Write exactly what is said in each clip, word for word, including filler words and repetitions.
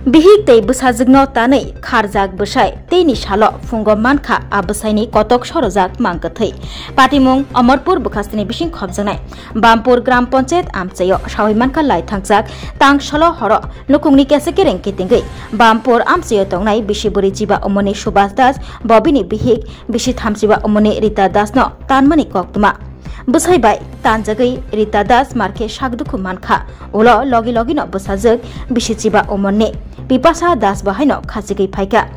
Bihik tei bwsajwkno tanwi kharjak bwsai teini salo phungo mankha a bwsaini kotok sorojak mangkwthwi. Patimung Omorpur bwkhasteni bising khopjaknai Bampur Gram Panchayat amchaio sawi mankha lai thangjak tang solo horo nukungni kesa kereng kitingwi Bampur amchaio tongnai bisi bwrwi chiba umorni Subhas Das bo bini bihik bisi thamchiba umorni Rita Das no tanmani koktwma. Bwsai bai tanjagwi Rita Das markhe sak dukhu mankha. Ulo logi logino bwsajwk bisi chiba umorni Bipasa Das bo haino khachigwi phaikha.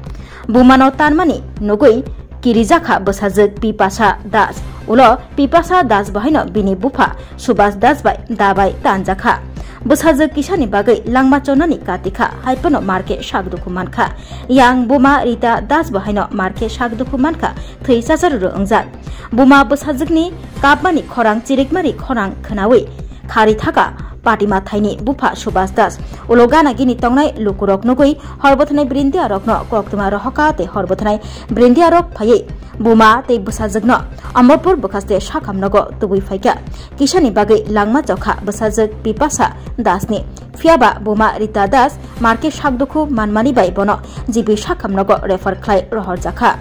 Bumano tanmani nugwi kirijakha bwsajwk Bipasa Das. Ulo Bipasa Das bo haino bini bupha Subhas Das bai dabai tanjakha. Bwsajwk kisani bagwi langma chonani katikha, haiphano markhe sak dukhu mankha. Yang buma Rita Das bo haino markhe sak dukhu mankha, thwi chacharuru wngjak. Buma bwsajwkni kapmani khorang chirikmari khorang khwnawi khari thaka patima thaini bupha Subhas Das. Ulo gana gini tongnai lukurok nugwi horbothanai brindiarokno koktwma rohoka tei horbothanai brindiarok phaiwi buma tei bwsajwkno Omorpur bwkhaste sakham nogo tubui phaikha. Kisani bagwi langma chokha bwsajwk Bipasa Dasni. Phiyaba buma Rita Das markhe sak dukhu manmani bai bono G B sakham nogo refer khlai rohorjakha.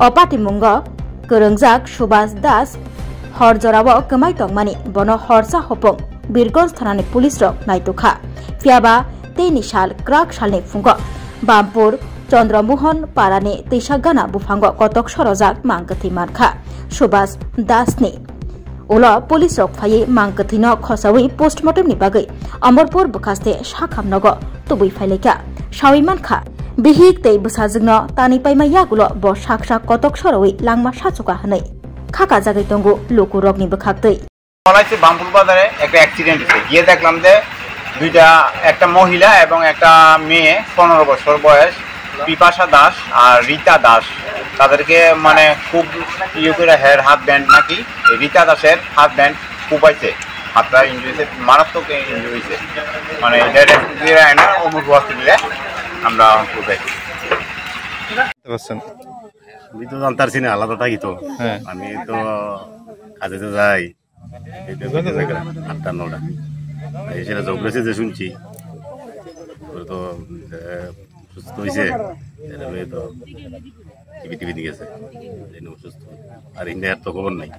O patimungo kwrwngjak Subhas Das hor jorao kwmai tongmani bono horsa hopong Birgonj thanani police rok naitukha. Phiyaba teini sal kwrak salni phungo Bampur Chandra Mohan parani twisa gana buphango kotok sorojak mangkwthwi mankha Subhas Dasni. Ulo police rok phaiwi mangkwthwino khosawi postmortem ni bagwi Omorpur bwkhaste sakham nogo tubui phailaikha. Sawi mankha, bihik tei bwsajwkno tanwi paima yagulo bo sak sak kotok sorowi langma sachuka hwnwi khakajagwi tongo lukurokni bwkhaktwi. কলাইছে বামপুর বাজারে একটা অ্যাক্সিডেন্ট হয়েছে। গিয়ে দেখলাম যে দুইটা, একটা মহিলা এবং একটা মেয়ে, পনেরো বছর বয়স, বিপাশা দাস আর রীতা দাস, তাদেরকে মানে খুব ইয়ে করে হের হাত ব্যান্ড নাকি, এই রীতা দাসের হাত ব্যান্ড কোপাইছে, হাতটা ইঞ্জুরি হয়েছে, মারাত্মক ইঞ্জুরি হয়েছে। মানে হেড এক্সিডেন্ট এনে অমর হসপিটালে আমরা কোথায়। বুঝতে পারছেন? আমি তো জানতে পারছি না, আলাদা থাকি তো। হ্যাঁ। আমি তো কাজে তো যাই, এই তো আটটা নটা। এই সেটা জব গেছে যে শুনছি, ওর তো, আহ, সুস্থ হয়েছে, এটা হয়ে তো টিভি টিভি নিয়ে গেছে, এই নিয়ে অসুস্থ। আর ইন্ডিয়ার তো খবর নাই,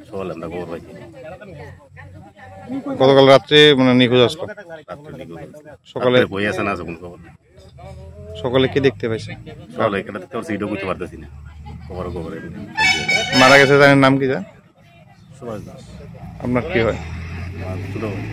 সকালে আমরা খবর পাইছি। গতকাল রাত্রে মানে নিখোঁজ আসলো। রাত্রে নিখোঁজ। সকালে রাত্রে কই আছে না আছে কোনো খবর নেই। সকালে কি দেখতে পাইছে? সকালে এখানে তো সিটও করতে পারতেছি না। খবর খবরে। মারা গেছে, জানেন নাম কি, জান? সুভাষ দাস। আপনার কি হয়? আমার ছোট ভাই।